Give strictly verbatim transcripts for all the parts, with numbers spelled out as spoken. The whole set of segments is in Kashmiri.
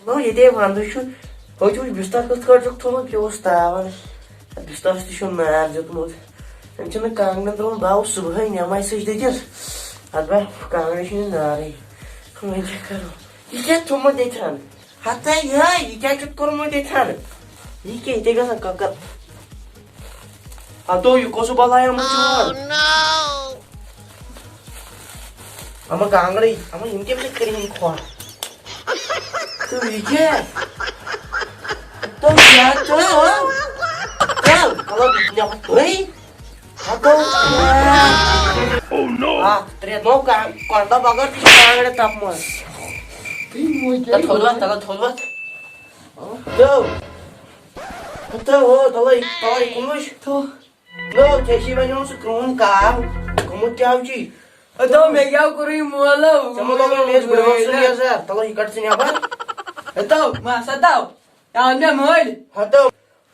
نو، ییٚتے ونٛدٕ چھُ، ہوٚتہِ وٕچھ بِستر کِتھ کٲٹھۍ چھُکھ تھوٚمُت، یہِ اوس تاون۔ بِسترس تہِ چھُم نار دیُتمُت۔ أمۍ چھُنہٕ کانٛگرٮ۪ن ترٛوومُت، بہٕ آوُس صُبحٲے نٮ۪مازِ سۭتۍ دٔتِتھ۔ اَتھ بہٕ کانٛگرِ چھُنہٕ نارٕے۔ وۄنۍ کیٛاہ کرو؟ یہِ کیٛاہ تھوٚمُت ییٚتہِ ہن؟ ہتا یِہے، یہِ کیٛاہ چھُتھ کوٚرمُت ییٚتہِ ہن؟ یہِ کیٛاہ ییٚتے گژھان کۄکر؟ ہتو، یہِ کۄس بلایا منٛز چھُ یِوان؟ اما کانٛگرٕے، اما یِم کٔمۍ سۭتۍ کٔرۍ یِم کھۄر؟ تہٕ یہِ کیٛاہ؟ تہٕ کیٛاہ تہٕ؟ تہٕ مطلب، یہِ کیٛاہ تُہۍ؟ ہتو، اکھ ترٛےٚ نو کا-، کۄنٛڈا بغٲر تہِ چھِ کانٛگرِ تپمٕژ۔ تہٕ تھوٚد وَتھ، تَلہٕ تھوٚد وَتھ۔ تہٕ، تہٕ ہو، تَلَے، تَلَے کُنُش۔ نو، ژےٚ چھی وۄنۍ اوٚن سُہ کرٛہُن کاو۔ گوٚمُت کیٛاہ چھُے؟ ہتو، مےٚ کیٛاہ کوٚرُے مولو؟ ژےٚ مہ لوگُے مےٚ ٲسۍ بٕڈبب سُنٛد یزار۔ تَلَے یہِ کَڑ ژٕ نٮ۪بر۔ ہتو، ما ستاو۔ یہِ آو مےٚ مٔلۍ۔ ہتو،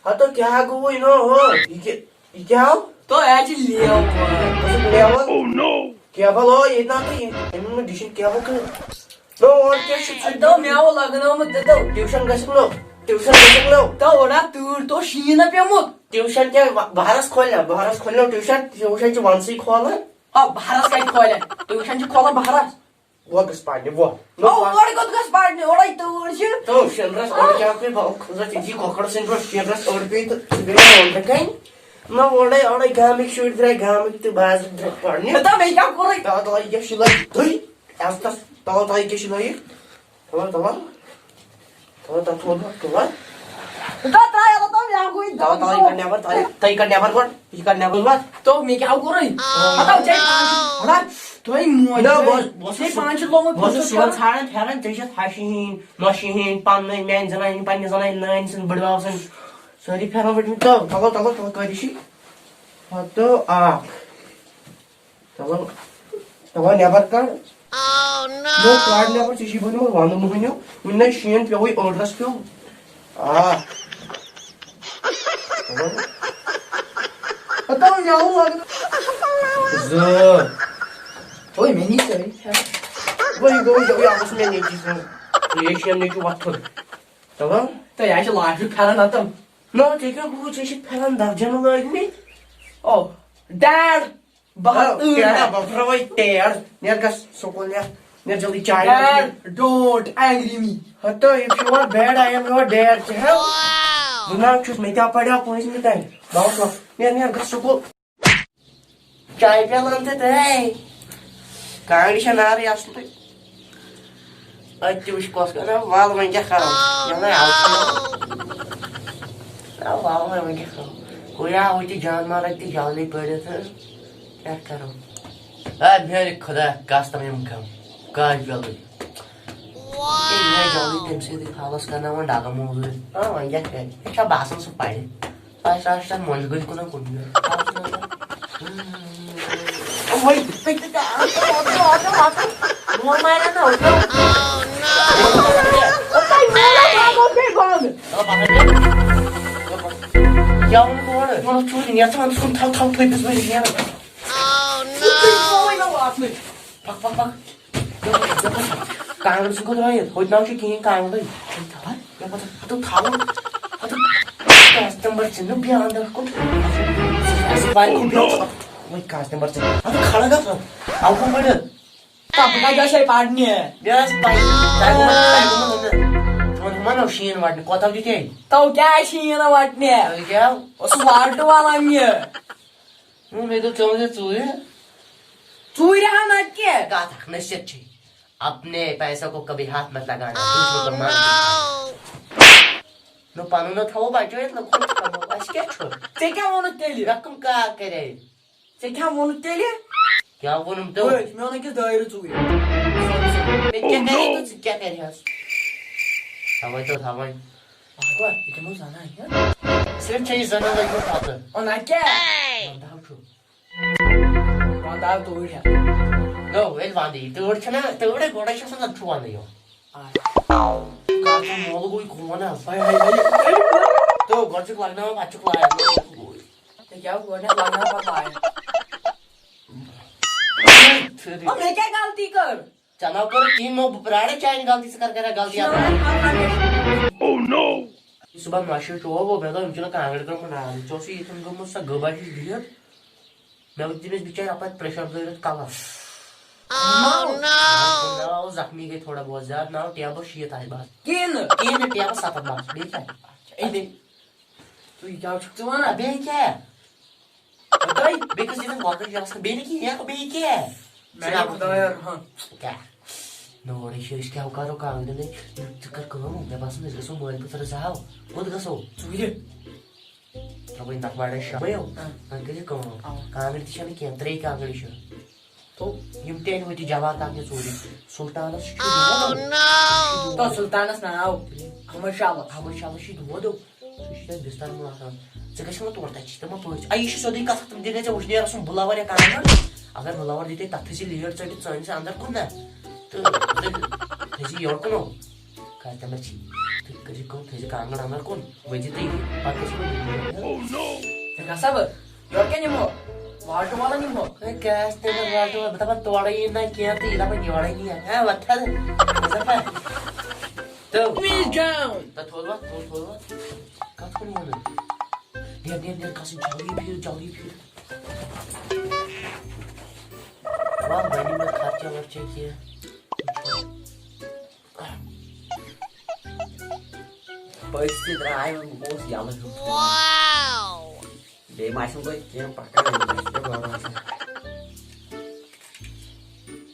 ہتو، کیٛاہ گوٚوُے نو ہو؟ یہِ کہِ-، یہِ کیٛاہ آو؟ تو یہِ چھِ لیو۔ ژٕ چھُکھ لیوان؟ کیبل او، ییٚتہِ نا تہٕ یہِ-، أمۍ نہٕ ڈِشِن کیبل کٔر۔ نو، اور کیٛاہ چھُ ژٕ؟ ہتو، مےٚ آو لگنومُت، دَپو۔ ٹیوٗشن گژھکھ نو، ٹیوٗشن گژھکھ نو۔ تو اوٚڑا تۭر، تو شیٖن نا پیوٚمُت۔ ٹیوٗشن کیٛاہ، بہ-، بہارس کھولیا، بہارس کھولنو ٹیوٗشن، ٹیوٗشن چھُ وَنسٕے کھولان۔ آ، بہارس کَتہِ کھولیا؟ ٹیوٗشن چھُ کھولان بہارس۔ وۄنۍ گژھ پرنہِ، وۄنۍ۔ نہ، او، پرنہِ۔ اورٕ کوٚت گژھ پرنہِ؟ اورے تۭر چھِ۔ تو شِنرس اورٕ کیٛاہ پیٚیہِ؟ بہٕ کھوژان ژےٚ جی کۄکر سٕنٛدۍ پٲٹھۍ شِنرس اورٕ پیٚیہِ تہٕ ژٕ بیٚیہِ وَنٛدٕ کَنہِ۔ نہ، اورے، اورے گامٕکۍ شُرۍ درٛاے گامٕکۍ تہٕ بہٕ حظ درٛاے پرنہِ۔ ہتا، مےٚ کیٛاہ کوٚرُے؟ تَلہٕ تَلہٕ یہِ کیٛاہ چھُ لٲگِتھ؟ تُہۍ؟ عزتس تَلہٕ تَلہٕ یہِ کیٛاہ چھُ لٲگِتھ؟ تَلہٕ تَلہٕ۔ تھوڑا تھوڑا تھوڑا۔ تھوڑا ترٛاو یَلہٕ تِم یا گوٚو یہِ تھوڑا تھوڑا یہِ کَڑ نٮ۪بر، تھوڑا یہِ، تھوڑا یہِ کَڑ نٮ۪بر گۄڈٕ، یہِ کَڑ نٮ۪بر گۄڈٕ۔ تو مےٚ کیٛاہ کوٚرُے؟ ہتا ژےٚ پانہٕ چھُ، ہتا تۄہہِ موج نہ، چھےٚ۔ بہٕ اوسُس، بہٕ اوسُس ژےٚ صُبحن، پانہٕ چھُ لوٚگمُت بہٕ اوسُس پوٚتُس صُبحن کَرُن۔ ژھانٛڈان پھٮ۪رن، ژےٚ چھَتھ ہَشہِ ہِنٛدۍ، نۄشہِ ہِنٛدۍ، پنٛنٕے، میٛانہِ زنانہِ ہِنٛدۍ، پنٛنہِ زنانہِ، نانہِ سٕنٛدۍ، بٕڈبب سٕنٛدۍ، سٲری پھٮ۪رن ؤٹمٕتۍ۔ تو، تَلو، تَلو، تَلو، کٔرۍ چھِ۔ ہتو، آ۔ تَلہٕ، تَلہٕ نٮ۪بر کَڑ۔ نو، کَڑ نٮ۪بر، ژےٚ چھُے بنیومُت وَنٛدٕ مۄہنیو۔ وُنہِ نَے شیٖن پیوٚوُے، أڑرَس پیوٚو۔ آ۔ تَلہٕ۔ ہتو، مےٚ ووٚن لَگہٕ۔ زٕ۔ اوے، مےٚ نی ژےٚ۔ وۄنۍ گوٚو یہِ، یہِ اوس مےٚ نیٚچی سُنٛد۔ یہِ چھُ نیٚچوٗ وۄتھُن۔ تَلہٕ۔ تہٕ یہِ چھُ لاسٹُک پھٮ۪رن اَتَن۔ نو، ژےٚ کیٛاہ گوٚو؟ ژےٚ چھِ پھٮ۪رن درجن لٲگمٕتۍ۔ او، ڈیڈ۔ بہٕ ہا او، ٹٲر۔ ٹیڈا، بہٕ تھاوَے ٹیڈ۔ نیر گژھ سکوٗل، نیر۔ نیر جلدی چاے۔ Dad, don't angry me. ہتو، if you are bad, I am your dad. ژٕ ہٮ۪و؟ بہٕ نہ چھُس، مےٚ تہِ آو پَڑیو پٲنٛژمہِ تام۔ بہٕ آوُس وۄنۍ۔ نیر، نیر گژھ سکوٗل۔ چاے پیالہٕ اَن تہٕ ترٛاے۔ کانٛگرِ چھےٚ نارٕے اَصلٕے۔ اَتہِ تہِ وٕچھ کۄس کَتھ۔ نہ، وَل وۄنۍ کیٛاہ کَرو؟ یَلَے آو۔ نہ، وَل وۄنۍ، وۄنۍ کیٛاہ کَرو؟ ہُہ یا ہُہ تہِ جان مارَکھ تہِ جلدی پٔرِتھ حظ۔ کیٛاہ کَرو؟ آ، میٛانہِ خۄدا، کَس تام یِم کَم۔ کاج بیٚلٕے۔ ہے، یہِ ہے جلدی تٔمۍ سٕے خالَس کَرناوان ڈَلہٕ موٚزوٗرۍ۔ آ، وۄنۍ کیٛاہ کَرِ؟ یہِ چھا باسان سُہ پَرِ؟ آچھا، آچھا، مۄنجہِ گٔلۍ کُنہ کُن۔ وۄنۍ، وۄنۍ، وۄنۍ، وۄنۍ، وۄنۍ، وۄنۍ ماریا نا ہوتا۔ کیا ہوں کون؟ وَنو ژوٗرِ نیرٕ ژٕ وَنُس کُن تھاو، تھاو تھٲوِتھ وۄنۍ نیرٕ۔ پَک، پَک، پَک۔ کانٛگٕر چھُ گۄڈٕ رٲیِتھ، ہوٚتہِ ناو چھُ کِہیٖنۍ کانٛگٕرٕے۔ یَپٲرۍ، یَپٲرۍ، ہَتہٕ تھاوُن، ہَتہٕ کَسٹمَر چھِنہٕ بیٚہوان اَندَر کُن۔ اَسہِ وَنہِ کُن بیٚہوان۔ وۄنۍ کَسٹمَر چھِ، ہَتہٕ کھڑا گژھ، اَوٕ کُن پَرِ۔ تَتھ بہٕ کَتہِ آسہٕ ہے پَرنہِ؟ مےٚ ٲس پَے، تۄہہِ گوٚمُت، تۄہہِ گوٚمُت نہٕ۔ تِمَن ہُمَن اوس شیٖن وَٹنہِ، کوتاہ دیُت ہے؟ تو کیٛاہ آسہِ شیٖن وَٹنہِ؟ تۄہہِ کیٛاہ؟ اوس وَٹہٕ والان یہِ۔ ہُم، مےٚ دوٚپ، ژےٚ وَنہٕ ژوٗرِ۔ ژوٗرِ ہا نَتہٕ کیٛاہ؟ کَتھ اَکھ نٔصیحت چھے، اپنے پیسوں کو کبھی ہاتھ مت لگانا، دوسروں کا مال نہیں کھانا۔ نہ پَنُن نہ تھاوو بَچٲیِتھ، نہ خۄد تھاوو۔ اَسہِ کیٛاہ چھُ؟ ژےٚ کیٛاہ ووٚنُتھ تیٚلہِ؟ مےٚ کَم کَتھ کَرے؟ ژےٚ کیٛاہ ووٚنُتھ تیٚلہِ؟ کیٛاہ ووٚنُم تہٕ؟ وٕچھ، مےٚ اوٚن أکِس دٲیرٕ ژوٗرِ۔ مےٚ کیٛاہ کَرے تہٕ ژٕ کیٛاہ کَرِہَس؟ تھاوَے تہٕ تھاوَے۔ اَکھ گوٚو، یہِ دِمو زَنان، ہہ؟ صرف چھےٚ یہِ زَنان لٔجمٕژ پَتہٕ۔ او نہ کیٛاہ؟ وَنٛدٕ ہاو چھُ۔ وَنٛدٕ آو توٗرۍ ہا۔ نو، ییٚلہِ وَنٛدٕ یی، تۭر چھَنہ، تۭرے گۄڈَے چھِ آسان، اَدٕ چھُ وَنٛدٕ یِوان۔ آ۔ کَر چھُ مول گوٚو یہِ کون حظ؟ ہاے، ہاے، ہاے۔ تو گۄڈٕ چھُکھ لَگناوان، پَتہٕ چھُکھ لایان۔ ژےٚ کیٛاہ گۄڈٕنٮ۪تھ لَگناوان، پَتہٕ لایان؟ ژھٕرٕے۔ او، مےٚ کیٛاہ غلطی کٔر؟ ژےٚ ناو کٔرٕتھ کِہیٖنۍ، مو بہٕ پرٛارے چانہِ غلطی، ژٕ کر کرکھ غلطی اَتھ پٮ۪ٹھ۔ Oh no! صُبحن مَشہِ چوب وو، مےٚ دوٚپ، یِم چھِنہٕ کانٛگٕرِ ترٛٲومٕژ نارٕ۔ ژےٚ اوسُے ییٚتٮ۪ن گوٚمُت سۄ گٔبا ہِش بِہِتھ۔ مےٚ وٕچھ تٔمِس بِچارِ اَپٲرۍ pressure دٲرِتھ کَلَس۔ Oh no! مےٚ آو زخمی گٔے تھوڑا بہت زیادٕ، مےٚ آو ٹیبَس شیٖتھ آسہِ بَس۔ کِہیٖنۍ نہٕ۔ کِہیٖنۍ نہٕ، ٹیبَس سَتَتھ بَس، بیٚیہِ کیٛاہ؟ اے دے، تُہۍ کیٛاہ چھُکھ ژٕ وَنان؟ بیٚیہِ کیٛاہ؟ تۄہہِ بیٚکِس دِتھ گۄڈٕ یہِ آسان، بیٚیہِ نہٕ کِہیٖنۍ، یہِ بیٚیہِ کیٛاہ؟ میٛانہِ خۄدایا رحم۔ کیٛاہ؟ نہ، اورَے چھِ أسۍ کیٛاہ کَرو کانٛگرِ نَے؟ ژٕ کَر کٲم، مےٚ باسان، أسۍ گژھو مٲلۍ پَتھر زٕ ہاو۔ کوٚت گژھو؟ ژوٗرِ۔ ترٛاوٕنۍ نَکھ وَڑا شےٚ۔ ہَہ۔ وۄنۍ کٔرِو کٲم۔ اَوا۔ کانٛگرِ تہِ چھَنہٕ کینٛہہ، ترٛے کانٛگرِ چھِ۔ تو یِم تہِ أنۍ مٕتۍ جوار کاکہِ ژوٗرِ۔ سُلطانَس چھُ دود۔ تو سُلطانَس ناو احمد شاہ۔ احمد شاہ چھُ دود۔ سُہ چھُ تَتہِ بِستَر منٛز آسان۔ ژٕ گژھِ نہٕ تور، تَتہِ چھِ تِمَن پٲٹھۍ۔ آ، یہِ چھُ سیوٚدُے کَتھ، تِم دِنَے ژےٚ وٕشنیر سُنٛد بُلاوَر یا کانٛگٕر۔ اگر بُلاوَر دِتَے، تَتھ تھٲیزِ لیٹ ژٔٹِتھ ژٲنِس اَندَر کُن نہ۔ تہٕ تھٲیزِ یورٕ کُن۔ کَتھ تَمہِ چھِ۔ تُہۍ کٔرِو کٲم، تھٲیزِ کانٛگٕر اَندَر کُن۔ ؤتھِو تُہۍ، پَتہٕ گژھِ کُن۔ Oh no! ژےٚ گژھا بہٕ؟ یورٕ کیٛاہ نِمو؟ واٹر والَن نِمو؟ ہے، کیٛاہ آسہِ تَمہِ پَتہٕ واٹر والَن؟ بہٕ دَپان تورَے یِن نہ کینٛہہ تہٕ یہِ دَپان یورَے نِیَکھ۔ ہے، وۄتھ حظ۔ ژٕ دَپان۔ تہٕ Please down. تہٕ تھوٚد وۄتھ، تھوٚد، تھوٚد وۄتھ۔ کَتھ کُن ووٚنُے؟ نیر، نیر، نیر، کَسٕنۍ جلدی پھِر، جلدی پھِر۔ وَل، بَنہِ مےٚ خرچہ ورچہ کینٛہہ۔ پٔژھۍ تہِ درٛاے، وۄنۍ گوٚوُس یَلہٕ ہیوٗ۔ Wow! بیٚیہِ ما آسن توتہِ کینٛہہ پَکان، مےٚ چھُ باسان۔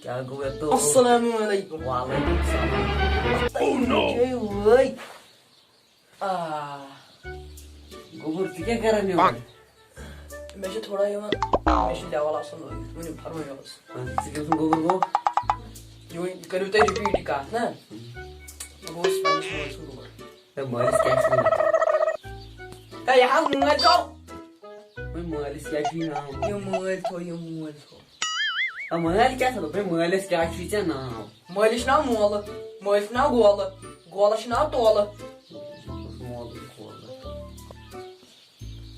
کیٛاہ گوٚو یَتھ دۄہَس؟ السلام علیکم۔ وعلیکم السلام۔ Oh no! ہے وٲے۔ آ۔ گوٚبُر، ژٕ کیٛاہ کران یورٕ؟ مےٚ چھِ تھوڑا یِوان، مےٚ چھِ level آسان لٲگِتھ۔ ؤنِو، فرمٲیِو حظ۔ ژٕ کٔمۍ سُنٛد گوٚبُر گوٚو؟ یہِ وۄنۍ کٔرِو تُہۍ repeat یہِ کَتھ، نہ؟ بہٕ گوٚوُس پنٛنِس مٲلۍ سُنٛد گوٚبُر۔ ہے، مٲلِس کیٛاہ چھُ ناو؟ ہے، یہِ حظ مٲلۍ گوٚو۔ وۄنۍ مٲلِس کیٛاہ چھُے ناو؟ یہِ مٲلۍ تھوٚو، یہِ مٲلۍ تھوٚو۔ ہے، مٲلۍ کیٛاہ تھوٚو؟ دوٚپمَے، مٲلِس کیٛاہ چھُے ژےٚ ناو؟ مٲلِس چھُ ناو مولہٕ، مٲلِس چھُ ناو گولہٕ، گولَس چھُ ناو تولہٕ۔ مولہٕ، گولہٕ۔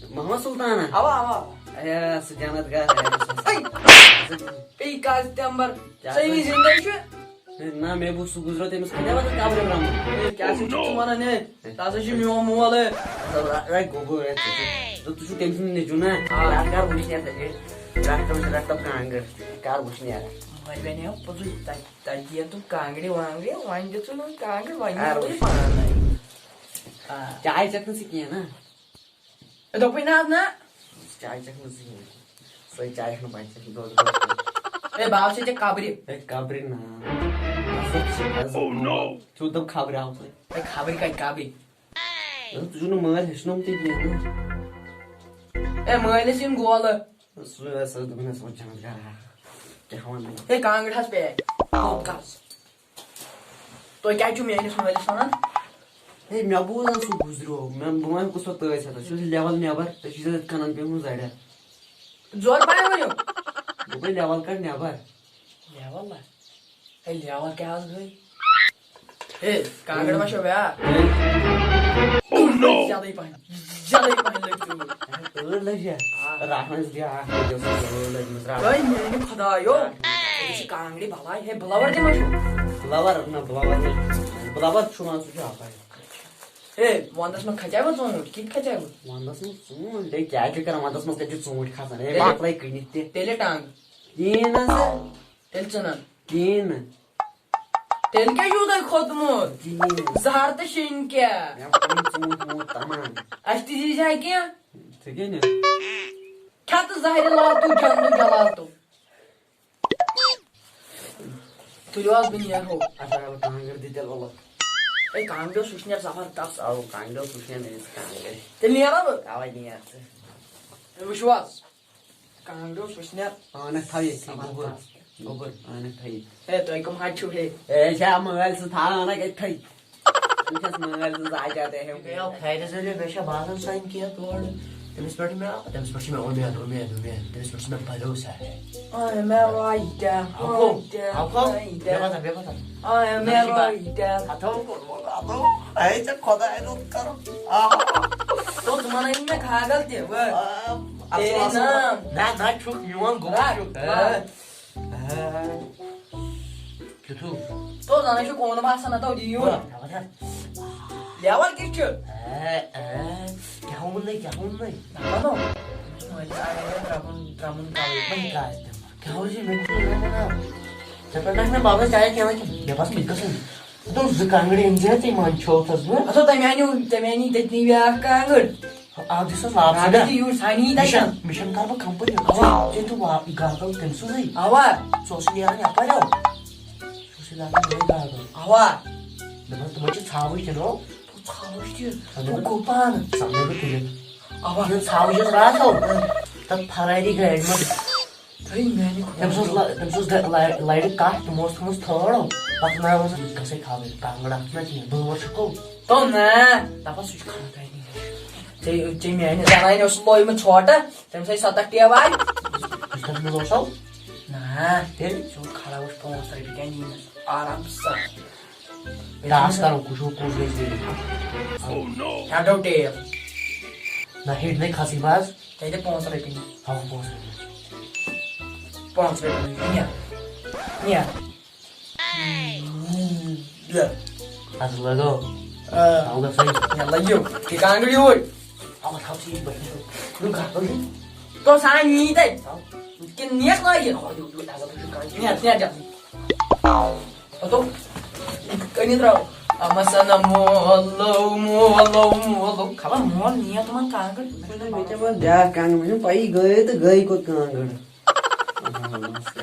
محمد سلطانا؟ اوا، اوا، اوا۔ اے، سُہ جنت گاہ، اے، سُہ۔ ہے، پیٚیہِ قاضی تمبر، کیٛاہ سُہ ییٚمِس سا؟ زِندٕ چھُ۔ ہے، نہ، مےٚ بوٗز سُہ گُزریو، تٔمِس کھَتیٛا پَتہٕ قبرِ برٛونٛہہ؟ ہے، کیٛاہ سا چھُکھ ژٕ وَنان، ہے؟ سُہ ہسا چھُ میون مول، ہے۔ اے، گوٚبُر، ہے، ژٕ چھُ، ژٕ، ژٕ چھُکھ تٔمۍ سُنٛد نیٚچوٗ نا؟ آ۔ رَٹھ کر وٕچھنیر ژےٚ، ہے۔ رَٹھ تٔمِس، رَٹھ تٔمۍ کانٛگٕر، کر وٕچھنیر۔ وۄنۍ وَنیو پوٚزُے، تَتہِ، تَتہِ دِیَن تِم کانٛگرِ وانٛگرِ، وۄنۍ دِژٕے نہٕ کانٛگٕر، وۄنۍ کر نِمو یہِ وٕچھ۔ پانَے۔ آ۔ چاے چَکھ نہٕ ژٕ کینٛہہ نا؟ ہے، دوٚپُے نہ حظ نہ۔ چاے چَکھ نہٕ زٕہٕنۍ۔ سۄے چاے چھَنہٕ بَچَن دۄد وۄد۔ ہے، بہٕ آسے ژےٚ قبرِ۔ ہے، قبرِ نا۔ عزت چھِ، عزت۔ Oh no! ژٕ دوٚپ خبرِ آو تۄہہِ۔ ہے، خبرِ کَتہِ قبرِ؟ ہے، ژٕ چھُکھ نہٕ مٲلۍ ہیٚچھنومُتٕے کینٛہہ نا۔ ہے، مٲلِس یِن گولہٕ۔ سُہ، سُہ دوٚپُن، سُہ وۄنۍ جنت گرا۔ کیٛاہ وَنہٕ؟ ہے، کانٛگٕر حظ پیک۔ کوٚت کَس؟ تُہۍ کیٛازِ چھِو میٛٲنِس مٲلِس وَنان؟ ہے، مےٚ بوٗز نہ سُہ گُزریو۔ مےٚ، بہٕ وَنہٕ کُس پَتہٕ تٔتھۍ سَتَس۔ سُہ چھُ level نٮ۪بَر، تُہۍ چھِو زیادٕ کَنَن پیوٚمُت زَرٮ۪ر۔ زورٕ پَہَن ؤنِو۔ دوٚپمَے level کَڑ نٮ۪بَر۔ Level ہا؟ ہے، level کیٛاہ حظ گٔے؟ ہے، کانٛگٕر ما چھو بیٛاکھ؟ Oh no! زیادَے پَہَن، زیادَے پَہَن لٔگۍ تۭر۔ ہے، تۭر لٔج یا؟ آ۔ راتھ منٛز بیٛاکھ لٔج، ٲس تۭر لٔجمٕژ راتھ۔ ہے، میٛانہِ خۄدایو، یہِ چھِ کانٛگٕرِ بَلاے۔ ہے، blower تہِ ما چھُو؟ Blower، نہ، blower نہٕ۔ Blower چھُ وَنان، سُہ چھُ اَپٲرۍ۔ ہے، وَندَس منٛز کھَژیٛاوا ژوٗنٛٹھۍ؟ کِتھ کھَژیٛاوا؟ وَندَس منٛز ژوٗنٛٹھۍ؟ ہے، کیٛاہ چھِ کَران وَندَس منٛز، کَتہِ چھِ ژوٗنٛٹھۍ کھَسان؟ ہے، تیٚلہِ، مۄکلٲے کٕنِتھ تہِ۔ تیٚلہِ ٹنٛگ۔ کِہیٖنۍ نہ سا۔ تیٚلہِ ژٕنَن۔ کِہیٖنۍ نہٕ۔ تیٚلہِ کیٛاہ چھُو تۄہہِ کھوٚتمُت؟ کِہیٖنۍ۔ زہر تہٕ شیٚنۍ کیٛاہ؟ مےٚ کوٚر ژوٗنٛٹھۍ ووٗنٛٹھۍ تَمام۔ اَسہِ تہِ دیٖزِ ہا کینٛہہ۔ ژٕ کیٛاہ نِکھ؟ کھٮ۪تہٕ زہرِ لال تہٕ جنتُک جلال تہٕ۔ تُلِو حظ، بہٕ نیرہو۔ اچھا، اَوٕ کانٛگٕر دِ تیٚلہِ اَلگ۔ ہے، کانٛگٕر سُہ چھُ نیرٕ زبردست۔ اَوٕ کانٛگٕر سُہ چھُ نیرٕ، مےٚ چھِ کانٛگٕر۔ تیٚلہِ نیرا بہٕ؟ اَوَے نیر ژٕ۔ ہے، وٕچھِو حظ، کانٛگٕر سُہ چھُ نیرٕ۔ اَنَکھ تھاو ییٚتھی، گوٚبُر۔ زبردست۔ گوٚبُر، اَنَکھ تھاو ییٚتھی۔ ہے، تۄہہِ کَم حظ چھِو ہے؟ ہے، چھا مٲلۍ سٕنٛز تھاو اَنَکھ أتھۍ۔ وٕچھ حظ مٲلۍ سٕنٛز آجات ہے۔ گٔیو خیرِ ذٔریعہٕ، مےٚ چھا باسان سانہِ کینٛہہ تورٕ۔ تٔمِس پٮ۪ٹھ چھِ مےٚ، تٔمِس پٮ۪ٹھ چھِ مےٚ اُمید، اُمید، اُمید۔ تٔمِس پٮ۪ٹھ چھُ مےٚ بھروسہٕ ہے۔ آے مےٚ واے ڈیتھ، ہاو کھو، واے ڈیتھ، ہاو کھو۔ واے بے ڈیتھ۔ وَسا، بے وَسا۔ آے مےٚ مےٚ چھِ واے با-، ڈیتھ۔ ہَتھو کوٚرمُت، ہَتھو۔ ہے ژےٚ خۄداے رُت کَرُن۔ آہا۔ تو ژٕ وَنَے نہٕ مےٚ کھاگل تہِ، وۄنۍ۔ آ، اَصٕل، تیرے اَصٕل۔ نام۔ نہ، نہ، چھُکھ میون گوٚبُر رَٹھ، چھُکھ۔ رَٹھ۔ آ۔ کیُتھ ہیوٗ؟ تو زَنَے چھُ کون باسان، نہ تو دِیِو۔ بہٕ، خبر ہا۔ لیوَل کِژھ چھِ؟ اے، اے، کیٛاہ ووٚنُے، کیٛاہ ووٚنُے؟ دَپان نو۔ مٲلِس آیہِ ترٛاوُن، ترٛاوُن کَلٕے۔ وۄنۍ کیٛاہ آسہِ تِم؟ کیٛاہ اوس یہِ؟ مےٚ کوٚر نہٕ وَنان۔ ژےٚ پٮ۪ٹھ آسہِ مےٚ بَروسہٕ، چاہے کینٛہہ نہ کینٛہہ۔ مےٚ باسان، مےٚ تہِ گژھن۔ دوٚپُس، زٕ کانٛگٕرِ أنۍ زِ ژےٚ، یِمَن چھوتھَس بہٕ۔ اَتھو تَمہِ اَنیو، تَمہِ اَنی تٔتنی بیٛاکھ کانٛگٕر۔ اَکھ دِژٕس لاپسٕے اَکھ نا۔ دِ یوٗر ژھانی مِشن، تَتٮ۪ن۔ مِشن کَرٕ بہٕ complete۔ اَوا۔ ژےٚ تہِ وا-، یہِ گاگل تٔمۍ سٕنٛزٕے۔ اَوا۔ سُہ اوس نہٕ نیران یَپٲرۍ اَو۔ سُہ اوس یہِ لاگان یِہوٚے گاگل۔ اَوا۔ دَپان تِمَن چھِ ژھاوٕج تہِ نو۔ ژھاوٕج تہِ؟ سَمجھو۔ تُہۍ گوٚو پانہٕ۔ سَمجھو بہٕ تُلِتھ۔ اَوا۔ ییٚلہِ ژھاوٕج ٲس راتھ اَو۔ اۭں۔ تَتھ فراری گاڑِ منٛز۔ ہے میٛانہِ خۄدایہِ۔ تٔمِس اوس لا-، تٔمِس اوس گا-، لا-، لَرِ کَٹھ، تِمو اوس تھوٚمُت تھٲڈ اَو۔ پَتہٕ نہ اوس گژھے کھالٕنۍ کانٛگٕر اَتھ منٛز کینٛہہ، بٲر چھُکو۔ تو نہ، دَپان سُہ چھُ خانٛدارنہِ۔ ژےٚ، ژےٚ میٛانہِ زَنانہِ اوس لویمُت ژھوٹہٕ، تٔمِس آیہِ سَتَتھ ٹیبہٕ آے۔ یُس تَتھ منٛز اوس اَو؟ نہ۔ تیٚلہِ؟ سُہ اوس خراب، اوس پانٛژھ رۄپیہِ کیٛاہ نِنَس؟ آرام سان۔ ٹاس کَرو، وٕچھو کُس گژھِ ریڈی۔ ہٮ۪ڈو ٹیب۔ نہ، ہیٚرِ نَے کھسٕے بہٕ حظ۔ ژےٚ دِ پانٛژھ رۄپیہِ۔ تھاو پانٛژھ رۄپیہِ۔ پانٛژھ رۄپیہِ۔ نیر۔ نیر۔ اَتھ لَگو۔ آ۔ تھاو گژھٕے۔ یا لَگیو۔ یہِ کانٛگٕر یوٗرۍ۔ اَوا تھاو ژٕ یہِ بَٹھِس پٮ۪ٹھ۔ نہٕ گژھٕ بَٹھِس۔ تو سان نی تَتہِ۔ تھاو۔ کِنہٕ نِیَکھ لٲگِتھ؟ اَوا یوٗرۍ، یوٗرۍ، اَوا یوٗرۍ۔ نیر، نیر جلدی۔ پتو کٔنِتھ درٛاو۔ اَما سَنا مولو، مولو، مولو۔ خبر مول نِیا تِمن کانٛگٕر۔ مےٚ چھُنہٕ بیٚیہِ تہِ وۄنۍ بیٛاکھ کانٛگٕر، مےٚ چھُنہٕ پَیی، گٔیے تہٕ گٔیے کوٚت کانٛگٕر۔ اَہَن حظ۔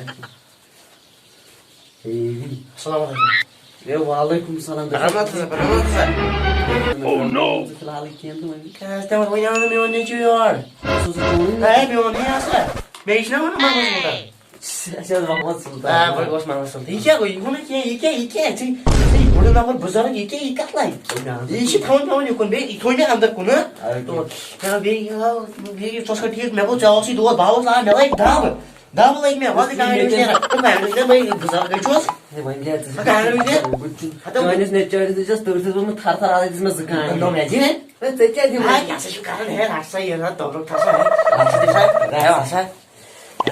اے، السلام علیکم۔ اے، وعلیکم السلام۔ رحمت حظ، رحمت حظ۔ Oh no۔ فی الحال کینٛہہ تہٕ وۄنۍ۔ کیٛاہ حظ، تٔمۍ ووٚن، وۄنۍ آو نہٕ میون نیٚچوٗ یور۔ سُہ اوس چون؟ اے، میون یی ہسا۔ بیٚیہِ چھُنہ وَنان محمد سلطان۔ اَسہِ حظ محمد سلطان۔ آ، بہٕ گوس محمد سلطان۔ یہِ کیٛاہ گوٚو؟ یہِ گوٚو نہٕ کینٛہہ، یہِ کیٛاہ، یہِ کیٛاہ؟ ژٕ، ژٕ یہِ بُڈٕ نفر بُزرگ، یہِ کیٛاہ، یہِ کَتھ لَگہِ؟ یہِ چھِ تھاوُن پٮ۪وان یُکُن، بیٚیہِ یہِ تھوٚو مےٚ اَندَر کُن، ہہ؟ آ، تو، کیٛاہ بیٚیہِ، آ، بیٚیہِ ژٕ اوسکھا ٹھیٖک؟ مےٚ گوٚو، ژےٚ اوسُے دود، بہٕ آوُس، آ، مےٚ لَگہِ دَب، دَب لٔگۍ مےٚ، وَلہٕ کانٛگرِ وٕچھ نیران۔ تو کانٛگرِ وٕچھ نیران، بہٕ بٕزرگٕے چھُس۔ ہے، وۄنۍ کیٛاہ ژٕ؟ کانٛگرِ وٕچھ نیران۔ بہٕ چھُس، ہَتو، چٲنِس نیٚچوِس دِژ اَسہِ تٔرۍ سۭتۍ ووٚنمُت تھَر تھَر، اَتھ دِژ مےٚ زٕ کانٛگرِ۔ نو مےٚ دِ۔ ہے، ژےٚ کیٛاہ دِمہٕ؟ ہے، کیٛاہ سا چھُکھ کَران؟ ہے، رَٹ سا یہِ، رَٹ، تَورُک تھَو سا، ہے۔ اَتھ چھِ دِژ سا، ہے، وَس سا۔ ہے،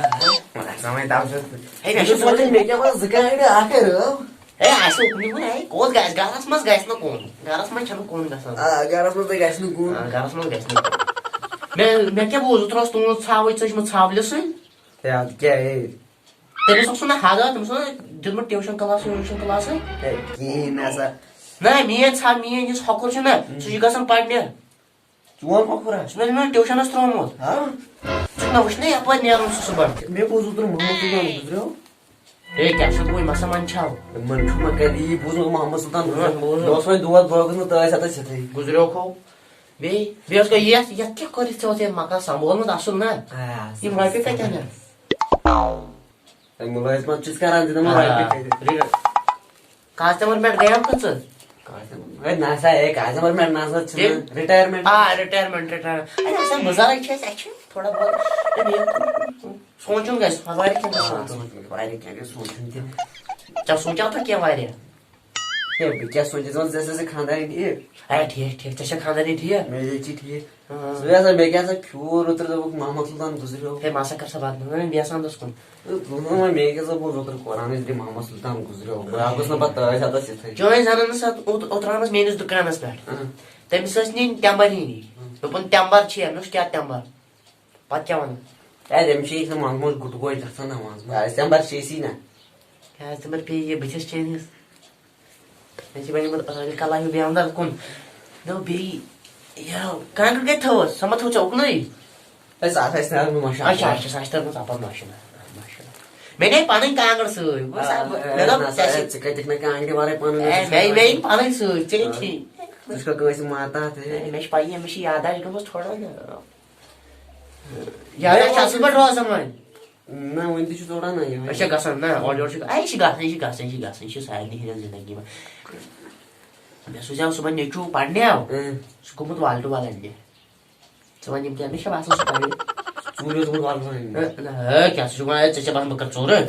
ہے، وۄنۍ آسان وۄنۍ دَب زٕ۔ ہے، مےٚ چھُ سونٛچان، مےٚ کیٛاہ وَنان، زٕ کانٛگرِ اَکھ ہے رٲو۔ ہے، آسہِ اُکنُے وۄنۍ، ہے، کوٚت گژھِ؟ گَرَس منٛز گژھِ نہٕ کُن۔ گَرَس منٛز چھَنہٕ کُن گژھان۔ آ، گَرَس منٛز تہِ گژھِ نہٕ کُن۔ آ، گَرَس منٛز گژھِ نہٕ کُن۔ مےٚ، مےٚ کیٛاہ بوٗز، اوترٕ اوس تُہُنٛد ژھاوٕج ژٔجمٕژ ژھاولہِ سۭتۍ۔ ہے، اَدٕ کیٛاہ، ہے؟ تٔمِس اوس نہٕ حدا، تٔمِس اوس نہٕ دیُتمُت tuition class، tuition class۔ ہے، کِہیٖنۍ نہ سا۔ نہ، میٛٲنۍ ژھا-، میٛٲنۍ یُس ہۄکُر چھُ نہ، سُہ چھُ گژھان پَرنہِ۔ چون ہۄکُر ہا؟ سُہ نہ، مےٚ tuitionس ترٛوومُت۔ ہاں؟ ژٕ چھُکھ نہ وٕچھنٕے یَپٲرۍ نیرُن سُہ صُبحن۔ مےٚ بوٗز اوترٕ محمد سلطان گُزریو۔ ہے، کیٛاہ چھُکھ وۄنۍ مسا منٛدچھاو؟ من چھُ مہ کَرِ یی بوٗزمُت محمد سلطان گُزریو۔ بوٗزمُت۔ مےٚ اوس وۄنۍ دود باغَس منٛز تہٕ ٲسۍ اَتَس یِتھٕے۔ گُزریوکھو۔ بیٚیہِ، بیٚیہِ اوس گۄڈٕ یَتھ، یَتھ کیٛاہ کوٚرُتھ ژےٚ اوس یَتھ مکان سنٛبھولمُت اَصٕل نہ؟ آ، یِم رۄپیہِ کَتہِ اَنَکھ؟ ہے، مُلٲزمت چھُس کران، دِنہٕ وۄنۍ آ، رۄپیہِ تہِ۔ ری-، کاسٹمر مٮ۪ٹ گٔیَم کھٔژٕ؟ کاسٹمر مٮ۪ٹ نہ سا، ہے، کاسٹمر مٮ۪ٹ نہ سا چھُنہٕ۔ تیٚلہِ؟ رِٹایَرمٮ۪نٛٹ۔ آ، رِٹایَرمٮ۪نٛٹ، رِٹایَرمٮ۪نٛٹ۔ ہے، اَسہِ چھِ بُزرٕگ چھِ أسۍ، اَسہِ چھِ تھوڑا بہت، ہے، بیٚیہِ سونٛچُن گژھِ، واریاہ کینٛہہ گژھِ آ، سونٛچُن۔ سونٛچُن، واریاہ کینٛہہ گژھِ سونٛچُن تہِ۔ ژےٚ سونٛچاو تہٕ کینٛہہ واریاہ؟ ہے، بہٕ کیٛاہ سونٛچہِ، ژٕ وَن، ژےٚ چھےٚ سا خانٛدارِنۍ ٹھیٖک؟ ہے، ٹھیٖک، ٹھیٖک، ژےٚ چھےٚ خانٛدارِنۍ ٹھیٖک؟ مےٚ چھِ ٹھیٖک۔ آ۔ ژٕ وَن سا، مےٚ کیٛاہ سا پھیوٗر اوترٕ، دوٚپُکھ محمد سلطان گُزریو۔ ہے، مےٚ ہسا کر سا بدنام، وۄنۍ بیٚہہ سا اَندَس کُن۔ ژٕ وَن وۄنۍ، مےٚ کیٛاہ سا بوٗز اوترٕ قرآنَس دِ محمد سلطان گُزریو۔ بہٕ آو گوٚژھ نہٕ پَتہٕ تٲج ہَتَس یِتھٕے۔ چٲنۍ زَنان ٲس اَتھ اوت-، اوترٕ آمٕژ میٛٲنِس دُکانَس پٮ۪ٹھ۔ اۭں۔ تٔمِس ٲسۍ نِنۍ ٹٮ۪مبَر ہِنٛدی۔ اۭں۔ دوٚپُن، "ٹٮ۪مبَر چھِ، مےٚ ووٚنُس، کیٛاہ ٹٮ۪مبَر؟ پَتہٕ کیٛاہ وَنہٕ؟" ہے، تٔمِس چھِ یہِ منٛز منٛز گُٹہٕ گوجہِ گژھان نہ منٛز منٛز۔ آ، ٹٮ۪مبَر چھِ أسی نہ۔ کیٛازِ تِمَن پیٚیہِ یہِ بٕتھِس چٲنِس؟ مےٚ چھِ وۄنۍ یِمَن ٲلۍ کَلہٕ ہیوٗ بیٚہوان اَتھ کُن۔ دوٚپ بیٚیہِ، یہِ کانٛگٕر کَتہِ تھٲوٕس؟ سۄ ما تھٲو ژےٚ اُکنُے؟ ہے، سۄ ہسا ٲسۍ نہٕ اَنٕنۍ ماشاء اچھا، اللہ۔ اچھا، سۄ چھِ تٔرمٕژ اَپَر ماشاء اللہ، ماشاء اللہ۔ مےٚ نَے پَنٕنۍ کانٛگٕر سۭتۍ۔ بہٕ آ، سا-، مےٚ دوٚپ، نہ سا، ژےٚ ہے، چھِ ژٕ کَتہِ دِکھ مےٚ کانٛگرِ وَرٲے پَنُن ہے، مےٚ، مےٚ یِن پَنٕنۍ سۭتۍ، ژےٚ کیٛاہ آ، چھِ؟ ژٕ چھُکھ کٲنٛسہِ ماتاتھ، ہے؟ ہے، مےٚ چھِ پَیی، مےٚ چھِ یادداشت گٔمٕژ تھوڑا۔ یادداشت چھِ اَصٕل پٲٹھۍ روزان وۄنۍ۔ نہ، وۄنۍ تہِ چھُ تھوڑا نہ یِہوٚے۔ أسۍ چھِ گژھان، نہ، اورٕ یورٕ چھِ، اَسہِ چھِ گژھان، یہِ چھِ گژھان، یہِ چھِ سارنٕے ہٕنٛدٮ۪ن زندگی منٛز۔ مےٚ سوٗزیو صُبحن نیٚچوٗ پَرنہِ آو، اۭں۔ سُہ گوٚمُت وال ٹُو وال اَننہِ۔ ژٕ وَن یِم کیٛاہ، مےٚ چھےٚ باسان سُہ پَرِ۔ ژوٗرِ اوس گوٚمُت وال ٹُو وال اَننہِ۔ اے، نہ، ہے، کیٛاہ سا چھُکھ وَنان، ہے، ژےٚ چھےٚ باسان بہٕ کَرٕ ژوٗرٕ؟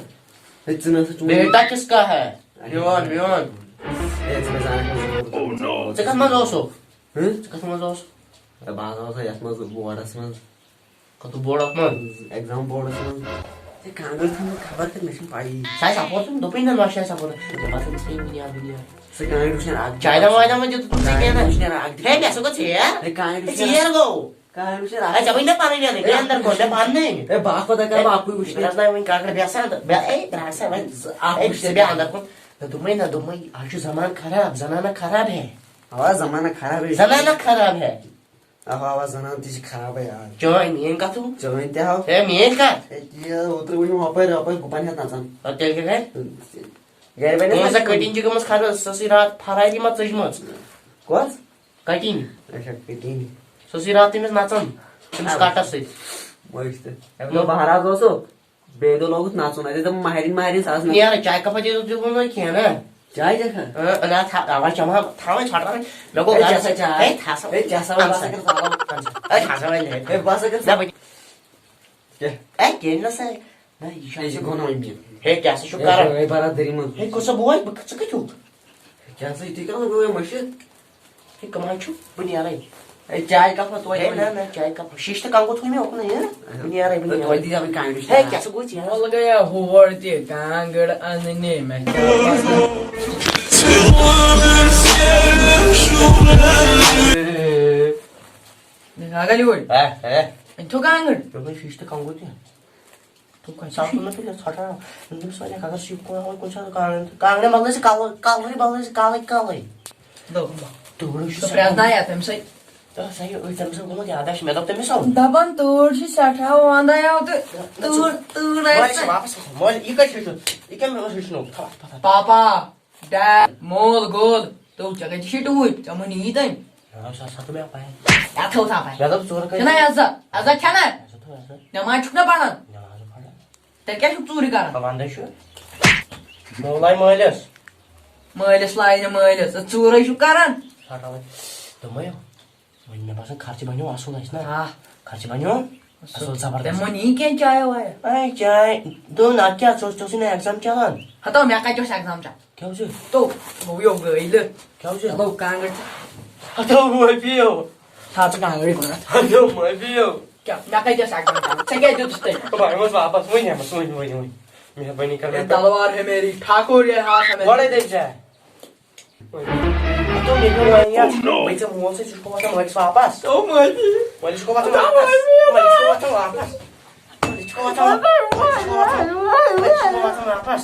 ہے، ژٕ نہ سا چون۔ بیٹا کِس کا ہے؟ میون، میون۔ ہے، ژٕ مےٚ زانَکھ نہٕ ژٕ کوٚرُتھ۔ ژٕ کَتھ منٛز اوسُکھ؟ ہہ؟ ژٕ کَتھ منٛز اوسُکھ؟ ہے، بہٕ حظ اوسُس یَتھ منٛز بورڈَس منٛز۔ کَتھ بورڈَس منٛز؟ ایگزام بورڈَس منٛز۔ ہے، کانٛگٕر تھٲومٕژ خبر کَتہِ، مےٚ چھَنہٕ پَیی۔ سُہ آسہِ اَپور تھوٚمُت، دوٚپُے نہ، نۄشہِ آسہِ اَپور۔ مےٚ باسان، ژٕ ژھٕنہِ دُنیا، دُنیا۔ سُہ کانٛگٕر وٕچھنَے اَکھ۔ چایہِ دام وایہِ دام ما دیُتُتھ ژےٚ کینٛہہ نہ؟ کانٛگٕر وٕچھنَے اَکھ۔ ہے، مےٚ سا گوٚو ژیر۔ ہے، کانٛگٕر ہے، وٕچھنَے ژیر اَکھ۔ گوٚو۔ کانٛگٕر وٕچھنَے اَکھ۔ ہے، ژےٚ وٕنۍ نہ پَنٕنۍ اَنٕنۍ، ہے، مےٚ اَندَر کوٚر، مےٚ پَننٕے۔ ہے، بہٕ اَکھ پَتہٕ کَرٕ بہٕ اَکُے وٕچھنَے۔ رَٹناوٕنۍ کانٛگٕر، بیٚہہ سا اَندَر، بیٚہہ، ہے، درٛاو سا وۄنۍ۔ زٕ، اَکھ ہے، وٕچھنَے۔ ژٕ بیٚہہ اَندَر کُن۔ نہ، دوٚپمَے نہ، دوٚپمَے، آز چھُ زمانہٕ خراب، زمانہ خراب ہے۔ اَوا، زمانہ خراب ہے۔ زمانہ خراب ہے۔ اَوا، اَوا، زنان تہِ چھِ خرابٕے آز۔ چٲنۍ، میٛٲنۍ کَتھ ہُو؟ چٲنۍ تہِ ہاو۔ ہے، میٛٲنۍ کَتھ؟ ہے، یہِ اوترٕ وٕچھُم ہۄپٲرۍ، ہۄپٲرۍ گُپَن ہٮ۪تھ نَژان۔ اَدٕ تیٚلہِ کیٛاہ کَرِ؟ گَرِ بَنہِ تُہٕنٛز سۄ سۄ کٔٹِنۍ چھِ گٔمٕژ خراب، سۄ ٲسٕے راتھ فرٲری ما ژٔجمٕژ؟ کۄس؟ کٔٹِنۍ۔ اچھا، کٔٹِنۍ۔ سۄ ٲسٕے راتھ تٔمِس نَژان، تٔمِس اَدٕ۔ کَٹَس سۭتۍ۔ مٲج تہٕ۔ مےٚ دوٚپ، بہٕ ہراس اوسُکھ۔ بیٚیہِ دۄہ لوگُتھ نَژُن، اَتہِ ٲسۍ دَپان ماہرِنۍ، ماہرِنۍ، سۄ ٲس نہٕ۔ نیران چایہِ کَپا تہِ دیُت، دیُت نہٕ کینٛہہ نا۔ چاے چٮ۪کھا؟ اۭں، نہ، تھا-، اَوا چٮ۪مہٕ ہا، تھاوَے ژھۄٹراوَے۔ مےٚ گوٚو ہے، گرٕ۔ چٮ۪سا چاے؟ ہے، تھَسا۔ ہے، چٮ۪سا وۄنۍ، بہٕ ہسا کَرٕ ژھۄٹراوَے۔ ہے، بہٕ ہسا کَرٕ نہ، بہٕ کیٛاہ؟ ہے، کینٛہہ نہ سا۔ نہ، یہِ چھُ یہِ چھُ گۄناہ وۄنۍ۔ ہے، کیٛاہ سا چھُکھ ہے، کران؟ ہے، برادٔری منٛز۔ ہے، کُس سا بوے؟ بہٕ، ژٕ کَتہِ چھُکھ؟ کیٛاہ سا، یہِ تُہۍ کَتھ لَگٲیِو مٔشِتھ؟ ہے، کٕم حظ چھِو؟ بہٕ نیرَے۔ ہے، چاے کَپ ہا توتہِ ہے، وۄنۍ۔ نہ، نہ، چاے کَپ۔ شیٖشہٕ تہٕ کَنٛگوٗ تھوٚو مےٚ اُکنُے، ہہ؟ بہٕ نیرَے، بہٕ تہٕ نیرَے۔ توتہِ دیٖزِ ہا وۄنۍ کانٛگرِ ہے، شیٖشہٕ۔ کیٛاہ سا گوٚو ژےٚ؟ وۄنۍ لَگٲیِو ہور تہِ کانٛگٕر اَننہِ مےٚ۔ ہے، ہے۔ أنۍ تھو کانٛگٕر۔ دوٚپمَے شیٖشہٕ تہٕ کَنٛگوٗ تہِ۔ تو کۄنہِ ساتہٕ تُل مےٚ تیٚلہِ ژھۄٹھ ہنا۔ دوٚپمَس، وۄنۍ اگر سُہ یہِ کُن ہاوان کُنہِ ساتہٕ کانٛگرِ، کانٛگرِ بدلٲے سُہ کَلَے، کَلرٕے بدلٲے سُہ کَلَے، کَلَے۔ دوٚپُن، تورٕ چھُ سُہ سَتھ۔ پرٛٮ۪زنایہ تٔمۍ سۭتۍ۔ تہٕ سا یہِ أتھۍ تٔمِس اوس گوٚمُت یاداش، مےٚ دوٚپ تٔمِس سا۔ دَپان تۭر چھِ سٮ۪ٹھاہ وَنٛدٕ آیو تہٕ نہ، نہ، ژٕ تۭر، تۭر مٲلۍ آسہِ چھِ نہ۔ واپَس کھسان۔ مٲلۍ، یہِ کَتہِ ہیٚچھُن؟ یہِ کَمہِ منٛز ہیٚچھنو؟ تھاو، تھاو، تھاو۔ پاپا، ڈیڈ، مول گول، تو ژےٚ کَتہِ چھِ ٹوٗپۍ؟ ژےٚ مہٕ نِیی تٔمۍ۔ مےٚ دوٚپ، سۄ ہسا تھوٚو مےٚ اَپارِ۔ کیٛاہ تھوٚو ژٕ اَپارِ؟ مےٚ دوٚپ، ژٕ رَٹھ چھَنہ عزت؟ عزت چھَنہ؟ مےٚ دوٚپ، ژٕ رَٹھ۔ نٮ۪ماز چھُکھ نہ پَران؟ نٮ۪ماز چھُس پَران۔ تیٚلہِ کیٛاہ چھُکھ ژوٗرِ کران؟ بہٕ وَنہٕ چھُ۔ مولایہِ مٲلِس۔ مٲلِس لایہِ نہٕ مٲلِس، ژٕ ژوٗرے چھُکھ کران۔ سَٹھا وۄنۍ۔ دوٚپمَے، وۄنۍ مےٚ باسان خرچہٕ بَنیو اَصٕل اَسہِ نا۔ آ۔ خرچہٕ بَنیو اَصٕل زبردست۔ تٔمۍ ووٚن یی کینٛہہ چایو وایو۔ اَے چاے۔ دوٚپُن، اَدٕ کیٛاہ، ژٕ اوس، ژےٚ اوسُے نہٕ exam چلان۔ ہَتو، مےٚ کَتہِ اوس exam چلان؟ کیٛاہ اوس یہِ؟ تو، گوٚو یو گٲلۍ۔ کیٛاہ اوس یہِ؟ ہَتو، کانٛگٕر۔ ہَتو، معٲفی ہو۔ تھاو ژٕ کانٛگٕرٕے گۄڈٕ۔ ہَتو، معٲفی ہو۔ کیٛاہ؟ مےٚ کَتہِ اوس exam چلان؟ ژےٚ کیٛازِ دیُتُس تٔمۍ؟ بہٕ اَنہٕ وۄنۍ واپَس، وۄنۍ اَنَس، وۄنۍ، وۄنۍ، وۄنۍ۔ مہربٲنی کر اے مےٚ پٮ۪ٹھ۔ تلوار ہے میری، ٹھاکر یہ ہاتھ ہے میرا۔ گۄڈَے دٔپۍ ژےٚ۔ ہَتو، مےٚ پیوٚو وۄنۍ یَتھ۔ Oh no! وۄنۍ ژےٚ مول سۭتۍ، ژٕ چھُکھ واتان مٲلِس واپَس۔ تو مٲلۍ۔ مٲلِس چھُکھ واتان تو واپَس۔ مٲلۍ۔ مٲلِس چھُکھ واتان واپَس۔ مٲلِس چھُکھ واتان۔ مٲلِس چھُکھ واتان۔ مٲلِس چھُکھ واتان واپَس۔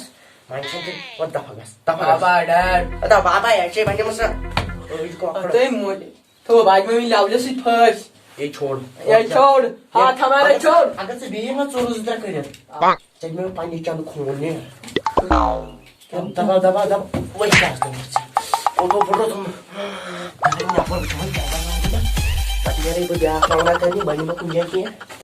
وۄنۍ چھَنہٕ تیٚلہِ، وۄنۍ دَفعہ گژھ، دَفعہ گژھ۔ بابا، ڈیڈ۔ ادا بابا، یہِ چھے وۄنۍ یِمَن سا۔ أڑۍ کۄکر۔ تٔمۍ مٲلۍ۔ تھو، بھائی، میں لاؤ جیسے پھس۔ یہ چھوڑ۔ یہ چھوڑ۔ ہاتھ ہمارا اگر، چھوڑ۔ اگر ژٕ بیٚیہِ ما ژوٗرٕ زٕ ترٛےٚ کٔرِتھ، ژےٚ دِمے بہٕ پننہِ چندٕ خوٗن، نیر۔ دبا، دبا، دبا۔ وۄنۍ کیٛاہ آسہِ دِمُت ژےٚ؟ اوٚتو پھُٹرو تِم۔ اگر نفر وٕچھِ وۄنۍ کیٛاہ بناوٕ بہٕ؟ پتہٕ نیرے بہٕ بیٛاکھ معاملہ کرنہِ، بہٕ نِمہٕ کُنہِ جایہِ کینٛہہ۔